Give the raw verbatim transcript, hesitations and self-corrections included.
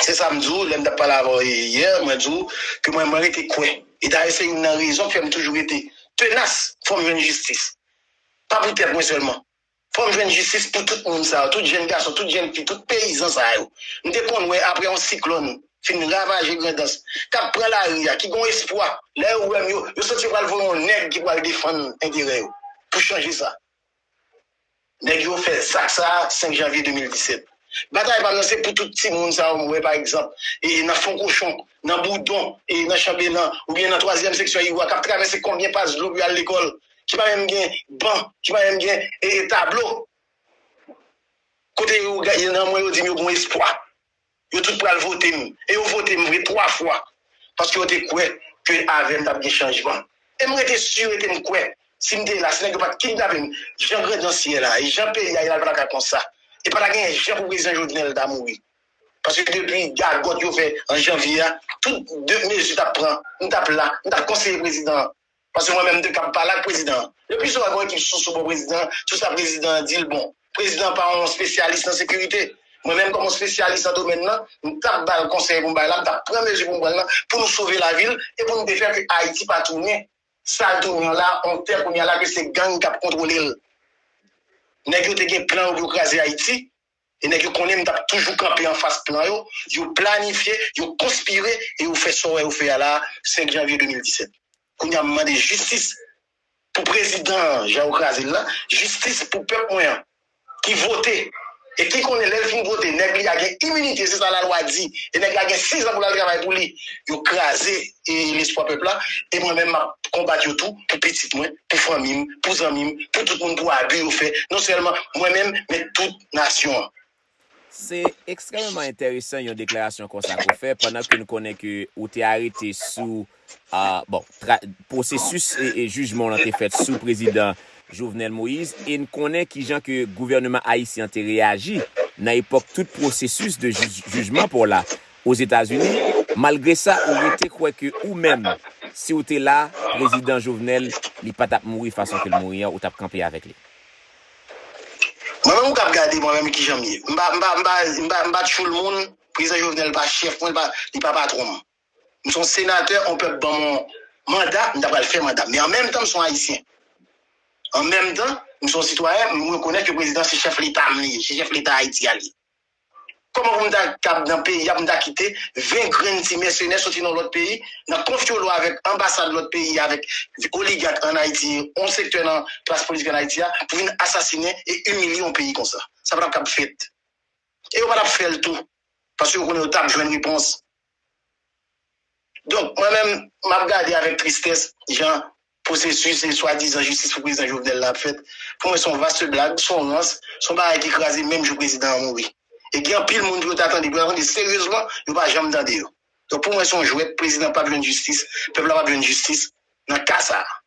Se sa m di w, lè m t ap pale avè w yè, mwen di w ke mwen, mwen rete kwè. E dayè, se youn nan rezon ki fè m toujou rete tenas, fò m jwenn jistis. Pa pou tèt mwen sèlman. Fò m jwenn jistis pou tout moun sa yo, tout jèn gason, tout jèn fi, tout peyizan sa yo. M te konn wè apre yon siklòn fin ravaje Grandans, k ap pran lari a, ki gon espwa. Lè yo wè m, yo, yo santi yo pral voye yon nèg ki pral defann enterè yo pou chanje sa. Nèg yo fè zak sa a senk janvye de mil disèt. Batay pa m nan se pou tout timoun sa yo m wè pa egzanp, e nan Fon Kochon, nan Boudon, e nan Chanbelan, oubyen nan twazyèm seksyon Iwa, k ap travèse konbyen pas dlo pou y al lekòl, ki pa menm gen ban, ki pa menm gen, e, e tablo. Kote yo, nan mwen yo di m yo gon espwa. Yo tout pral vote m. E yo vote m vre twa fwa. Paske yo te kwè ke avè m t ap gen chanjman. E m rete si, rete m kwè. Si m te la, si nèg yo pa t kidnape m, jan Grandans ye la, e jan peyi a ye la, li pa ta ka konsa. E pa ta gen jan pou prezidan Jovenel ta mouri. Paske depi gagòt yo fè an janvye a, tout de mezi t ap pran, m t ap la, m t ap konseye prezidan an. Paske mwen menm m te kab pale ak prezidan an. Le pli souvan gen yon ekip sou sou bò prezidan an, sou sa prezidan an di l bon. Prezidan an pa yon espesyalis nan sekirite. Mwen menm kòm yon espesyalis nan domèn nan, m t ap ba l konsèy pou m bay la, m t ap pran mezi pou m pran l lan, pou nou sove lavi l, e pou nou te fè ke Ayiti pa tounen sa l tounen an la, yon tè kounye a la ke se gang k ap kontwole l. Nèg yo te gen plan yo pou yo kraze Ayiti, e nèg yo konnen m t ap toujou kanpe anfas plan yo, yo planifye, yo konspire, e yo fè sa w wè yo fè a la, senk janvye de mil disèt. Kounye a m mande jistis pou prezidan an, jan yo kraze l la, jistis pou pèp mwen an, ki vote, e ki konnen lè l fin vote, nèg li a gen iminite, se sa lalwa di, e nèg la gen sizan pou l al travay pou li. Yo kraze, e, lespwa pèp la, e mwen menm m ap konbat yo tou pou pitit mwen, pou fanmi m, pou zanmi m, pou tout moun, pou abi yo fè, non sèlman mwen menm, men tout nasyon an. Se ekstrèmeman enteresan yon deklarasyon konsa ke w fè, pandan ke n konnen ke ou te arete sou, a, bon, tra, pwosesis e, e jijman w lan te fèt sou prezidan Jovenel Moïse, e n konnen kijan ke gouvèneman ayisyen an te reyaji nan epòk tout pwosesis de jij, jijman pa w la Ozetazini. Malgre sa, ou rete kwè ke ou menm, si w te la, prezidan Jovenel, li pa t ap mouri fason ke l mouri an, ou t ap kanpe avèk li. Mwen menm ou kab gade mwen menm kijan m ye. M pa, m pa, m pa, m pa, m pa tchoul moun, prezidan Jovenel pa chèf mwen, li pa, li pa patwon m. M se yon senatè, yon pèp ban m yon manda, m ta pral fè manda m. Men an menm tan, m se yon ayisyen. An menm tan, m se yon sitwayen, m rekonèt ke prezidan se chèf leta m li ye, se chèf leta Ayiti a li ye. Kòman pou m ta kab nan peyi a, pou m ta kite ven grenn ti mèsenè soti nan lòt peyi, nan konfyolo avèk anbasad lòt peyi, avèk oligak ann Ayiti, yon sektè nan klas politik ann Ayiti a, pou vin asasinen e imilye yon peyi konsa? Sa pa t ap kab fèt. E yo pa t ap fè l tou, paske yo konnen yo t ap jwenn repons. Donk, mwen menm, m ap gade avèk tristès jan pwosesis e swadizan jistis pou prezidan Jovenel la ap fèt. Pou mwen, se yon vaste blag, se yon rans, se yon bagay ki kraze menm jou prezidan an mouri. E gen anpil moun pou yo ta tande, pou yo ta tande seryezman, yo pa janm tande yo. Donk, pou mwen, se yon jwèt, prezidan p ap jwenn jistis, pèp la p ap jwenn jistis nan ka sa a.